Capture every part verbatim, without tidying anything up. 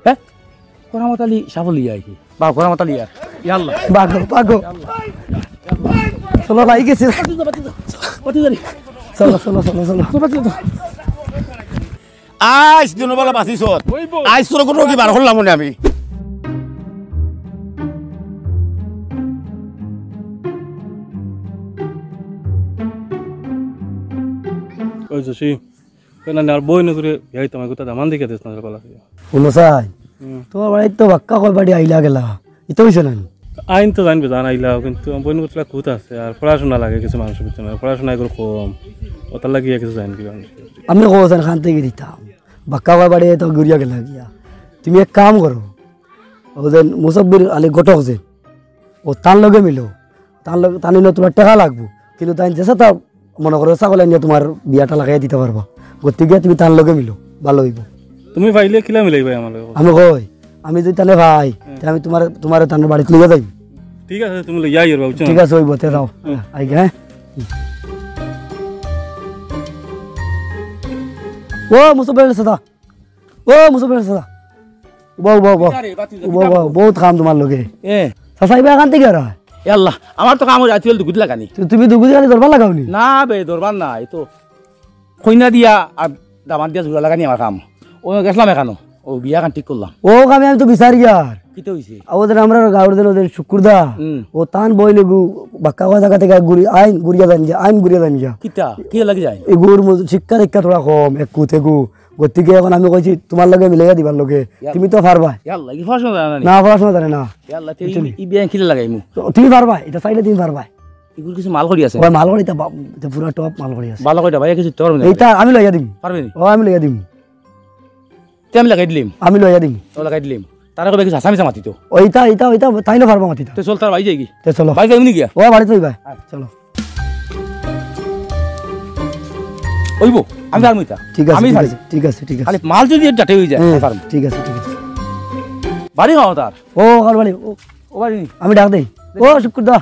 হ্যাঁ? করামত আলী সাফল্য আইছে। বা করামত আলী আর। ইয়া আল্লাহ। বাগো, বাগো। চলো, লাগি গেছে। চলো, চলো, চলো, চলো। আইজ দিনর বেলা বাঁচিছস। আইজ তোর কোনো কি বার করলাম মনে আমি। ওই জসি, কেন না আর বই নগরে বিয়াই তোমার কথা দামান দেখে দিস না রে বালা। হুনো চাই, হুম। তোমার বাড়িত তো বাক্কা কয় বাড়ি আইলা গেলা, ইতা অইছে না নি? আইন তো জানবে, জান আইলা, কিন্তু বই নগর তোলা খুঁত আছে, আর পড়াশোনা লাগে কিছু মানুষর ভিতরে, পড়াশোনা এগুলো কম, ওটার লাগিয়া কিছু জান কি মানুষ। আমি কওছেন খান থেকে দিতাম, বাক্কা কয় বাড়ি তো ঘুরিয়া গেলা গিয়া। তুমি এক কাম করো, ও যে মুসব্বির আলী ঘটক যে, ও তান লগে মিলো, তান লগে, তান লগে তোমার টেকা লাগবো, কিন্তু তাইন যেসা তা মনে করো ছাগল আনিয়া তোমার বিয়াটা লাগাইয়া দিতা পারবা, গতিকে তুমি তান লগে মিলো, ভালা অইবো। তুমি পাইলে কিলা মিলাইবায় আমার লগে? আমি কই, আমি যদি তানে পাই, হুম। তে আমি তোমার, তোমার তান বাড়িত লইয়া যাইমু। ঠিক আছে, তুমি লইয়া আইও, বুঝছো? ঠিক আছে, অইবো, তে যাও। হুম। আইগা, হ্যাঁ? ও মুসব্বির চাচা, ও মুসব্বির চাচা, উবাও, উবাও, উবাও। কিতা রে, বাতি উবাও, উবাও, বহুত কাম তোমার লগে। এ। চাচা, ইবা এখান থেকে আর? এ আল্লাহ, আমার তো কাম অই রাতি অইলে দুগুদি লাগানি। তো তুমি দুগুদি খালি দরবার লাগাও নি? না বে, দরবার না, এই তো কইনা দিয়া আর দামাত দিয়া জুড়া লাগানি আমার কাম। ও গেছলাম এখানো, ও বিয়া খান ঠিক করলাম। ও কামে আমি তো বিচারি আর। কিতা অইছে? ও যেন আমরা গাঁওর যেন ওদের শুক্কুরদা, হুম। ও তান বইন এগু বাক্কা কয় জাগা থেকে ঘুরি আইন ঘুরিয়া যাইন গিয়া, আইন ঘুরিয়া যাইন গিয়া। কিতা? কি লাগি যায়? এগুর মধ্যে শিক্ষা দীক্ষা থোড়া কম, এক কুত এগু। গতিকে এখন আমি কইছি, তোমার লগে মিলাইয়া দিবার লগে। ইয়া তুমি তো পারবায়। ইয়া আল্লাহ, ই পড়াশোনা জানে না নি? না, পড়াশোনা জানে না। ইয়া আল্লাহ, তে ই, বুঝছো নি? ই বিয়ান কিলা লাগাইমু? তো তুমি পারবায়, ইটা চাইলে তুমি পারবায়। ইগুর কিছু মাল করি আছে? ওই মাল করি, ইটা বা-, ইটা পুরা টপ মাল করি আছে। ভালা করি ইটা ভাই, কিছু তোর না। ইটা আমি লইয়া দিমু। পারবে নি? ও, আমি লইয়া দিমু। তে আমি লাগাই দিলিম। আমি লইয়া দিমু। ও লাগাই দিলিম। তারা কবে কিছু হাছা মিছা মাতিতো। ওইটা, ইটা, ইটা, তাইন পারবা মাতিতা। তে চল, তার বাড়ি যাইগি। তে চলো। বাড়ি যাইমু নি গিয়া? ও, বাড়িত যাইবা। আচ্ছা। চলো। অইবো, আমি পারমু ইতা। ঠিক আছে, আমি ঠিক পারি। আছে, ঠিক আছে, ঠিক আছে। খালি মাল যদি ডাটে অই যায়, হ্যাঁ, আমি পারমু। ঠিক আছে, ঠিক আছে। বাড়ি গাঁও তার? ও, কার বাড়ি? ও, ও বাড়ি নি? আমি ডাক দেই। ও, শুক্কুর দা।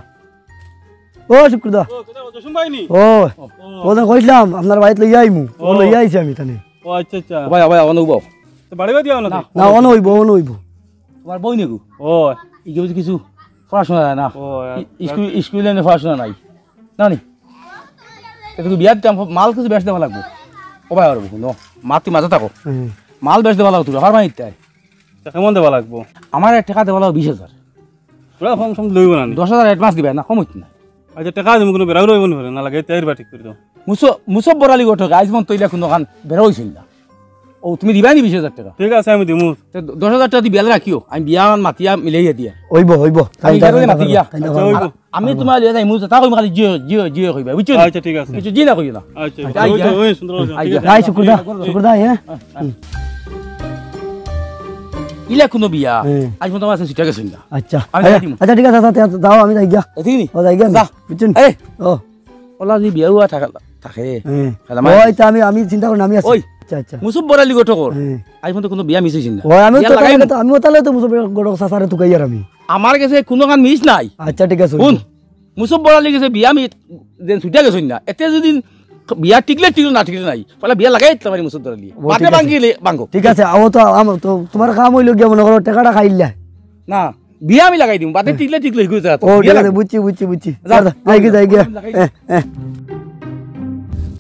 ও, শুক্কুর দা। ও, কোথায়? ও, জসিম ভাই নি? ও, ও। ও, তো কইছিলাম, আপনার বাড়িত লইয়া আইমু। ও, ও। লইয়া আইছি আমি তানে। ও, আচ্ছা, আচ্ছা। ও ভাই, ও ভাই, অনো উবাও। তো বাড়ি বাড়ি আও না না, তো? না, অনো অইবো, অনো অইবো। তোমার বইন এগু? ও। ইগু বুঝি কিছু পড়াশোনা যায় না। ও, ই-, স্কুল, স্কুলে এনে পড়াশোনা নাই। না নি? এটুকু বিয়া দিতাম, মাল কিছু বেশ দেওয়া লাগবো। ও ভাই, আর বকো, নো। মা, তুই মাঝে থাকো। হুম। মাল বেশ দেওয়া লাগবো, তুই পারবা নি ইতায়? তা কেমন দেওয়া লাগবো? আমার এক টেকা দেওয়া লাগবো বিশ হাজার। পুরা কম সম লইবো না নি? দশ হাজার advance দিবা না, কম অইতো না। আচ্ছা, টেকা দিমু, কোনো বেড়া উড়া অইবো না, না লাগে, তেইর বা ঠিক করি দাও। মুসো-, মুসব্বর আলী ঘটক, আইজ পর্যন্ত ইলা কুনুখান বেড়া অইছিল না। ও, তুমি দিবায় নি বিশ হাজার টেকা? ঠিক আছে, আমি দিমু। তে দ-, দশ হাজার টেকা দি বিয়ালে রাখিও, আমি বিয়া মাতিয়া মিলাইয়া দিয়া। অইবো, অইবো। আমি তাই, তাই, বিয়ালে তাই, মাতি তাই, গিয়া। তাই, তাই, আচ্ছা, তাই। অইবো। আমি তোমার লগে যাইমু, তা কইমু খালি জি, জি, জি কইবা, বুঝছো নি? আচ্ছা, ঠিক আছে। কিছু জি না কইও না। আচ্ছা, আচ্ছা, আচ্ছা, ওই তো, আচ্ছা। ওই সুন্দর আছে, আচ্ছা। ঠিক আছে। আই, শুক্কুর দা, শুক্কুর দা, হ্যাঁ? ইলা কুনু বিয়া, হ্যাঁ। আইজ পর্যন্ত আমার কাছে ছুটিয়া গেছে না। আচ্ছা। আমি আচ্ছা, যাই দিমু। আচ্ছা, ঠিক আছে, আচ্ছা, আচ্ছা, যাও, আমি যাই গিয়া। এ, ঠিক নি? ও, যাই গিয়া আমি। যা। বুঝছো নি? এই। ও। ওলা যদি বিয়া হুয়া থাকা, থাকে, হ্যাঁ। খেলা মার। ওই তো আমি, আমি চিন্তা করি না, আমি আছি। ওই। আচ্ছা, আচ্ছা। মুসব্বর আলী ঘটকর। হ্যাঁ। আইজ পর্যন্ত কুনু বিয়া miss অইছে না। ওই, আমি বিয়া তো লাগাই তাহলে মু। তো, আমি তাহলে তো মুসব্বর ঘটক চাচারে তুকাই আর আমি। আমার গেছে কুনুখান miss নাই। আচ্ছা, ঠিক আছে, হুন, অইবো। মুসব্বর আলী গেছে বিয়া মি-, যেন ছুটিয়া গেছে না। এতে যদি বিয়া টিকলে টিকলো, না টিকলে নাই। পয়লা বিয়া লাগাই দিতে পারি মুসব্বর আলী। ও, বাদে ঠিক আছে। ভাঙ্গিলে ভাঙ্গো। ঠিক আছে, আও তো, আম-, তো, তোমার কাম অইলো গিয়া মনে করো, টেকাটা খাইলা। না, বিয়া আমি লাগাই দিমু। বাদে হ্যাঁ। টিকলে টিকলো, হিগুলো যা তো। ও, বিয়া ঠিক আছে, লাগবো। বুঝছি, বুঝছি, বুঝছি। যা, যা, যা, যা, যা, যা। যা। হ্যাঁ, হ্যাঁ।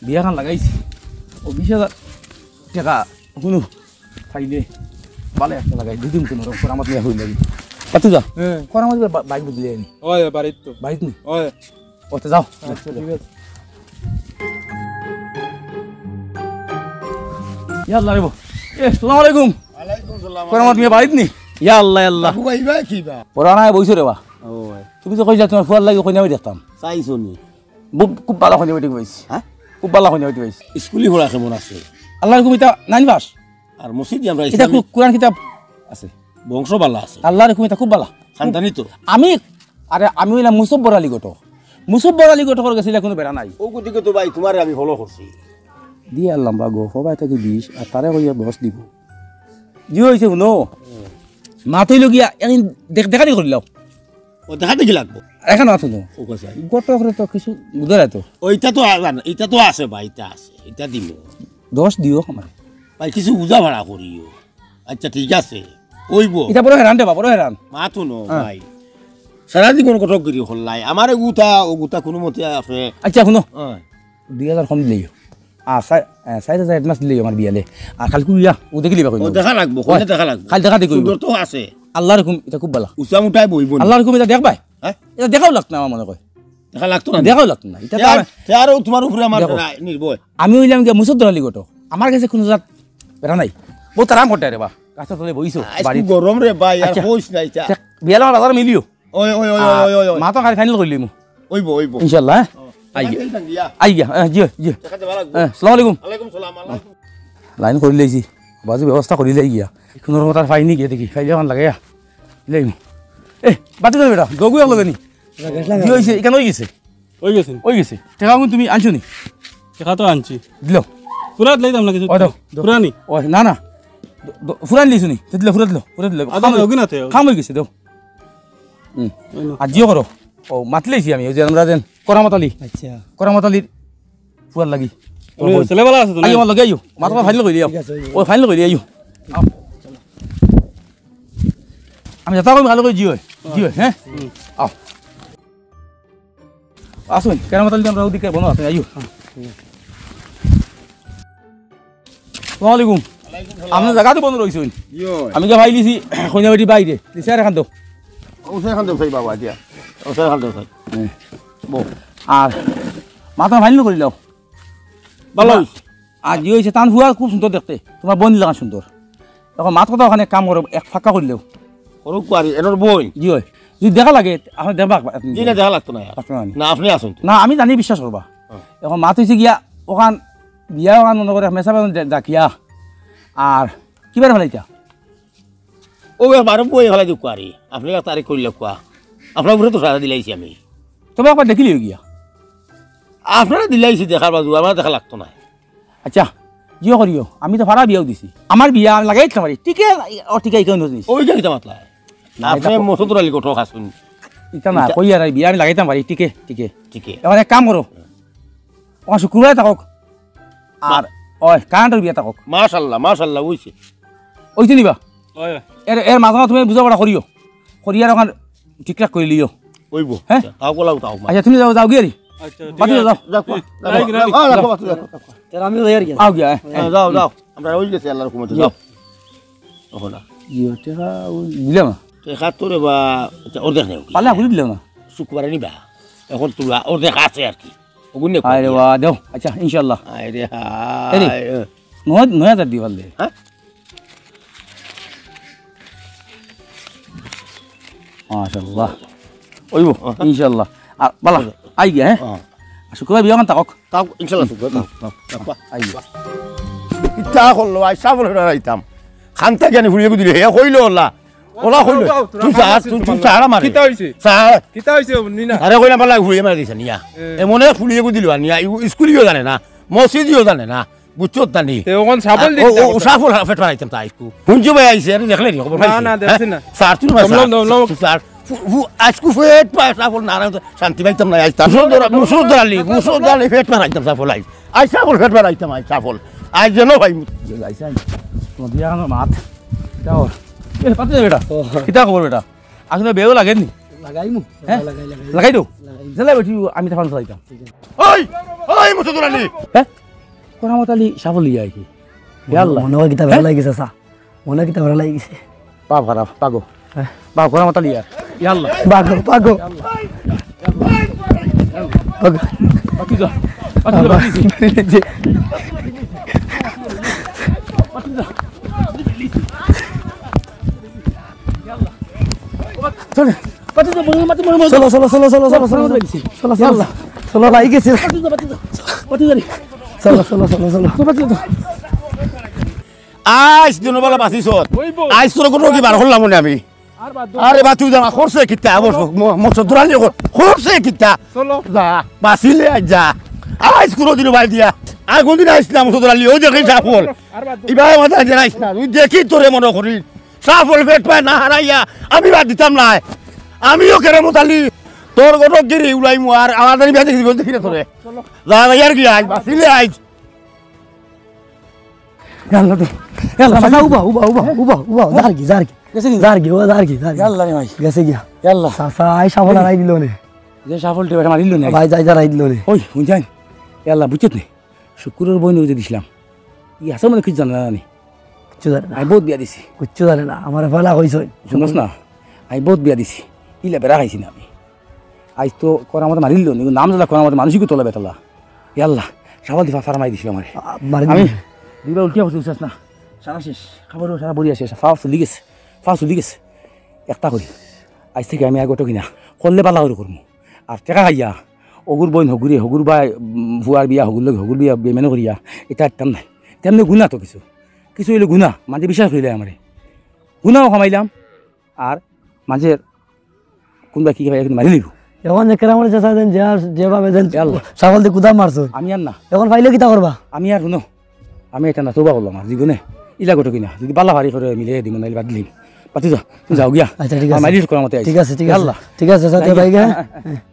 বিয়া খান লাগাইছি। ও, বিশ হাজার টেকা, হুনো। খাইলে বালা একটা লাগাই, দুদিন কোনো রকম করামত নিয়া হইল লাগি। কত যা? হ্যাঁ। করামত বা-, বাইক বুঝলে নি? ওই, বাড়িত তো। বাইক নি? ওই। ওতে যাও। আচ্ছা, ঠিক আছে। ইয়া আল্লাহ রে বা। এ, আসসালামু আলাইকুম। ওয়ালাইকুম সালাম। করামত মিয়া বাড়িত নি? ইয়া আল্লাহ, ইয়া আল্লাহ। বাবু ভাই, ভাই, কি বা? ওরা না বইছো রে বা। ও ভাই। তুমি তো কইলা তোমার ফুয়ার লাগি কইনা আমি দেখতাম। চাইছো নি? বু-, খুব বালা কইনা বেটি পাইছি। হ্যাঁ? খুব বালা কইনা বেটি পাইছি। স্কুলি পড়া কেমন আছে? আল্লাহর হুকুম ইতা নাইন পাস। আর মসজিদ আমরা ইতা ইসলামিক কু-, কোরআন কিতাব আছে। বংশ বালা আছে। আল্লাহর হুকুম ইতা খুব বালা। খানদানি তো। আমি, আরে আমি অইলাম মুসব্বর আলী ঘটক। মুসব্বর আলী ঘটকর গেছে ইলা কুনু বেড়া নাই। ও গতিকে তো ভাই তোমারে আমি follow করছি। দিয়া আল্লাহ বা গো, হবাই থাকি বিশ, আর তারে কইয়া দশ দিব। জি অইছে হুনো। মাতই লগিয়া, এখান দেখ-, দেখানি করিলাও। ও, দেখাতে কি লাগবো? এখান আছে তো। ও, কইছে। ঘটকরে তো কিছু বুঝার তো। ও, ইটা তো আ-, ইটা তো আছে ভাই, ইটা আছে। ইটা দিমু। দশ দিও আমার। ভাই, কিছু বুঝা ভাড়া করিও। আচ্ছা, ঠিক আছে, অইবো। ইটা বড় হেরান রে বা, বড় হেরান। মাতো নু, হ্যাঁ। ভাই। সারা জীবন ঘটকগিরি করলাই। আমার এগুতা, অগুতা কুনুমতে আছে। আচ্ছা, হুনো। হ্যাঁ। দুই হাজার কম দিলেই। আর চাই-, এ, চাইর হাজার advance দিলেই আমার বিয়ালে। আর কাইলকু ইয়া, অউ দেখিলিবা কই ও না। দেখা লাগবো, অয়। কইলে দেখা লাগবো। কাইল দেখা দেখি সুন্দর তো আছে। আল্লার হুকুম, ইটা খুব ভালা। উচা মুঠায় বইবো না। আল্লার হুকুম, ইটা দেখবায়? হ্যাঁ? ইটা দেখাও লাগতো না আমার মনে কয়। দেখা লাগতো না। দেখাও লাগতো না। ইটা তো তে আর, আমার তে আরও তুমার উপরে আমার দেখো। রায় নির্ভর। আমি অইলাম গিয়া মুসদ্দর আলী ঘটক। আমার গেছে কুনু জাত বেড়া নাই। বউত আরাম করতে রে বা। গাছর তলে বইছো, আইজ বাড়িত। খুব গরম রে ভাই, আর আচ্ছা। কইস না ইটা। তে বিয়ালে আমার বাজার মিলিও। ওই, ওই, ওই, আর ওই, ওই, ওই। মাতো খালি final করিলিমু। অইবো, অইবো। ইনশাআল্লাহ, হ্যাঁ? ও, আইগিয়া। দেখা যাইতাম গিয়া। আইগিয়া, হ্যাঁ, জি, জি। দেখা যাবা লাগবো। হ্যাঁ, আসসালামু আলাইকুম। ওয়ালাইকুম সালাম, ওয়ালাইকুম। Line করিলাইছি। বাজু ব্যবস্থা করিলাই গিয়া। কুনু রকম তার পাইনি গিয়া দেখি। পাইলে অখন লাগাইয়া। লইমু। এ, বাতি ধর বেটা। দগু এক লগে নি। কি অইছে? ইখান অইগেছে? অইগেছে। অইগেছে। টেকা কুন তুমি আনছো নি? টেকা তো আনছি। দিলাও। পুরা দিলাইতাম না কিছু। ওই দাও, দাও। পুরা নি? ওই, না, না। দ-, দ-, পুরা নিলিছো নি? তে দিলাও, পুরা দিলাও, পুরা দিলাও। আদা কাম অই-, দেও কি না তে? কাম অইগেছে, দাও। হুম। ওই না। আর জিও করো। ও, মাতিলাইছি আমি, ওই যে আমরা যেন করামত আলী। আচ্ছা। করামত আলীর পুয়ার লাগি। উনি ছেলে ভালা আছে তো, আইও, না? আমার লগে আইও। মাতো final করি আও। ঠিক আছে, ওই। ও, final করি আইও। আও। আমি যেতা কইমু, ভালা করি জিও, জিও, হ্যাঁ? হুম। আও। আছইন, করামত আলী, আমরা অউদিকে বনো আছইন, আইও। আসসালামু আলাইকুম। ওয়ালাইকুম সালাম। আপনে জাগাত বনো রইছইন। জি অয়। আমি গিয়া পাইলিছি, কইনা বেটি বাইরে। দিছে আর এখান দেও। ও, সে এখান দেও, সেই বাবা, দিয়া। ও, সে এখান দেও, সেই। হ্যাঁ। বউ। আর মাতো final করিলাও। ভালা অইছে। আর জি অইছে, তান ফুয়া খুব সুন্দর দেখতে, তুমার বইন লাখান সুন্দর। অখন মাত কথা অখান এক কাম করো, এক ফাক্কা করিলাও। করো কুয়ারি, এনর বইন? জি অয়। যদি দেখা লাগে, আপনে দেখবা, আপনে জি না, দেখা লাগতো না আর। লাগতো না নি? না, আপনে আছইন তো। না, আমি জানি, বিশ্বাস করবা। হ্যাঁ। অখন মাত অইছে গিয়া, অখান বিয়া অখান মনো করে মেসাবে ডা-, ডাকিয়া। আর কিবারে ফালাইতা? ও একবার বই ফালাই দিউক্কা আরি, আপনে এক তারিখ করিলাউক্কা। আপনার উপরে তো সারা দিলাইছি আমি। তবে একবার দেখিলিও গিয়া। আপনারে দিলাইছি দেখার বাদে, আমার দেখা লাগতো না। আচ্ছা, জিও করিও, আমি তো ফাড়া বিয়াও দিছি। আমার বিয়া আমি লাগাই দিতাম পারি। টিকে, ও টিকে, ইকে অন্য জিনিস। ওই যে ইটা মাতলা। না, ইটা আপনে ক-, মসুদ আলী ঘটক আছইন। ইটা না, ইটা কই আর বিয়া আমি লাগাইতাম পারি, টিকে, টিকে। টিকে। অখন এক কাম করো। অখন শুক্রবারে থাকউক। আর, ওই, কারেন্টর বিয়া থাকউক। মাশাআল্লাহ, মাশাআল্লাহ, অইছে। অইছে নি বা? ওই। এর, এর মাঝে মাঝে তুমি বুঝাপড়া করিও। করিয়া আর অখান ঠিকঠাক করিলিও। অইবো। হ্যাঁ? তাও কলাও তাও মা। আচ্ছা, তুমি যাও, যাও গিয়া রে। আচ্ছা, ঠিক বাকি আছে। যাও। যাও, যাও, ঠিক, যাও, ঠিক। যাও, যাও, যাও, যাও। তাহলে আমি যাই আর কি। আও গিয়া, হ্যাঁ। হ্যাঁ, যাও, যাও। আমরা অই গেছি আল্লাহর হুকুমে, যাও। যাও। ওখানে। ইয়ে, টেকা ওই দিলাম না। টেকা তো রে বা, আচ্ছা, অর্ধেক নেও। পালে ঘুরি দিলাম না। শুক্রবারে নিবা। এখন তোলা অর্ধেক আছে আর কি। ওগুন নে আরে করিয়া। বাহ, দেও। আচ্ছা, ইনশাআল্লাহ। আরে এ রে, হায়। নয়, নয় হাজার দিবা লে। হ্যাঁ? মাশাআল্লাহ। অইবো, হ্যাঁ। ইনশাআল্লাহ। আর বালা, আই গিয়া, হ্যাঁ? হ্যাঁ। আর শুক্রবার বিয়া অখান থাকউক। তাও ইনশাআল্লাহ শুক্রবার, তাও। তাও। আই গিয়া। ইতা করলো, আইজ সাফল হইরা আইতাম। খান্তা জ্ঞানী ফুড়িয়ে দিলে, হে কইলো ওলা। ওলা কইলো। তুই চা, তুই, তুই চা মারে। কিতা অইছে? চা। কিতা অইছে, নি না? আরে কইলাম, বালা ফুড়িয়ে মারি দিছে নিয়া। এ। এমনে ফুড়িয়ে দিল নিয়া, ই স্কুলিও জানে না, মসজিদিও জানে না। বুঝছো তা নি? তে অখন সাফল আ, ও, দেখি ও, তা ও কথা। সাফল ফেট ফারাইতাম তা আইজকু। হুনছো ভাই আইছে, আরে দেখলে নি খবর না, পাইছি? না, দেখছি হ্যাঁ? না। স্যার, তুমি ভাই দম লও, স্যার। দম লও। স্যার, ফু-, ফু-, আইজকু ফেট পা-, সাফল না, না, শান্তি পাইতাম না, আইজ তার সুন্দর, মুসুর দরালি, মুসুর দরালি ফেট ফারাইতাম সাফল আইজ। আইজ সাফল ফেট ফারাইতাম, আইজ সাফল। আইজ যেন ভাই। আইজ আইজ। তোমার বিয়া আমার মাত। কিতা খবর? এ, পাতি যা বেটা। ও। কিতা খবর বেটা? আসলে বেও লাগেনি? লাগাইমু। হ্যাঁ? লাগাই, লাগাই। লাগাই দেও? লাগাই। জেলা বেটি আমি তখন চাইতাম। ঠিক আছে। ওই! ওই মুসুর দরালি! হ্যাঁ? করামত আলী সাফল ইয়া কি? ইয়া আল্লাহ। মনে হয় কিতা হ্যাঁ? বেলা লাগিছে, চা। মনে হয় কিতা বেলা লাগিছে। বাপ খারাপ, পাগো। হ্যাঁ। বাপ করামত আলী ইয়া। ইয়া আল্লাহ। পাগো, পাগো। পাগো। বাকি যা। বাকি যা, বাকি যা। বাকি যা। চলো। বাকি যা, মনে হয় মাটি, মনে হয় মাটি। চলো, চলো, চলো, চলো, চলো, চলো, চলো। চলো, চলো। চলো, বাকি যা, বাকি যা। চলো, চলো, চলো, চলো। তো বাকি যা। আইজ দিনর বেলা বাঁচিস। ওই বউ। আইজ তোর কোনো কি বার করলাম মনে আমি। আর বাদ দাও। আরে বা তুই জানা করছে কিতা? আবার ম-, ম-, মসজিদ দূরানি কর-, করছে কিতা? চলো। যা, বাঁচিলে আইজ যা। আইজ কোনো দিন বাদ দিয়া। আর কোনদিন আইস না মসজিদ দূরানি, ওই দেখি সাফল। আর বাদ দাও। ইবার মাথা জানাইস না। তুই দেখি তোরে মনে করি। সাফল পেট পায় না হারাইয়া। আমি বাদ দিতাম না। আমিও কেরামত আলী। তোর ঘটক গিরি উড়াইমু আর আমার জানি বিয়া দেখি, দেখি না তোরে। চলো। যা, যা, আর কি আইজ, বাঁচিলে আইজ। ইয়া আল্লাহ রে। ইয়া আল্লাহ, চাচা, উবা, উবা, উবা, উবা, উবা, যার কি, যার কি? গেছে নি? যার কি, ও যার কি, যার কি? ইয়া আল্লাহ রে ভাই। গেছে গিয়া। ইয়া আল্লাহ। চাচা, আই সাফল হারাই দিল নে। যে সাফল টিপ মারিল নি? ভাই, যাই, যাই, হারাই দিল নে। ওই, হুনছইন? ইয়া আল্লাহ, বুঝছত নি? শুকুরর বইন ওই যে দিছিলাম। ই আছে মানে কিছু জানে না নি? কিচ্ছু জানে না। আমি বহুত বিয়া দিছি। কিচ্ছু জানে না। আমারে ফালা কইছইন। শুনছ না? আমি বহুত বিয়া দিছি। ইলা বেড়া খাইছি না আমি। আইজ তো করার মতো মারিল নি, নাম জ্বালা করার মতো মানুষই কি তোলা বেতালা। ইয়া আল্লাহ, সাফল দিফা ফারা মারি দিছিল আমারে। আ, মারি আমি দিল। দুইবার উল্টিয়া পড়ছি, উঠছস না। সারা শেষ। খাবারও সারা বড়িয়া শেষ। ফাও চলি গেছে। ফাও চলি গেছে। একটা করি। আইজ থাকি আমি আর গটো কিনা। করলে বালা করি করমু। আর টেকা খাইয়া। অগুর বইন হগুরে, হগুর বাই, উম, ফুয়ার বিয়া, হগুর লগে, হগুর বিয়া, বেইমানি করিয়া। ইতা একদম নাই। তেমনি গুনা তো কিছু। কিছু অইলে গুনা। মানষে বিশ্বাস করিলে আমারে। গুনাও কামাইলাম। আর মানষে কুনবা কি খাইয়া কিন্তু মারি লইব। এখন যে কেরামরে চাচা দেন, যে আর যেভাবে দেন, ইয়া আল্লাহ। সাফল দি কুদা মারছো। আমি আর না। এখন পাইলে কিতা করবা? আমি আর হুনো, আমি ইটা না, তওবা করলাম আর জীবনে। ইলা গটো কিনা, যদি বালা ফারি করে মিলে দিমু, নাইলে বাদ দিলাম। বাদ দি যা, তুমি যাও গিয়া। আচ্ছা, ঠিক আছে। মালিশ করার মতো আইছি। ঠিক আছে, ঠিক আছে। আল্লাহ। ঠিক আছে, চাচা, যাই গিয়া। ভাই গিয়া। হ্যাঁ, হ্যাঁ, হ্যাঁ।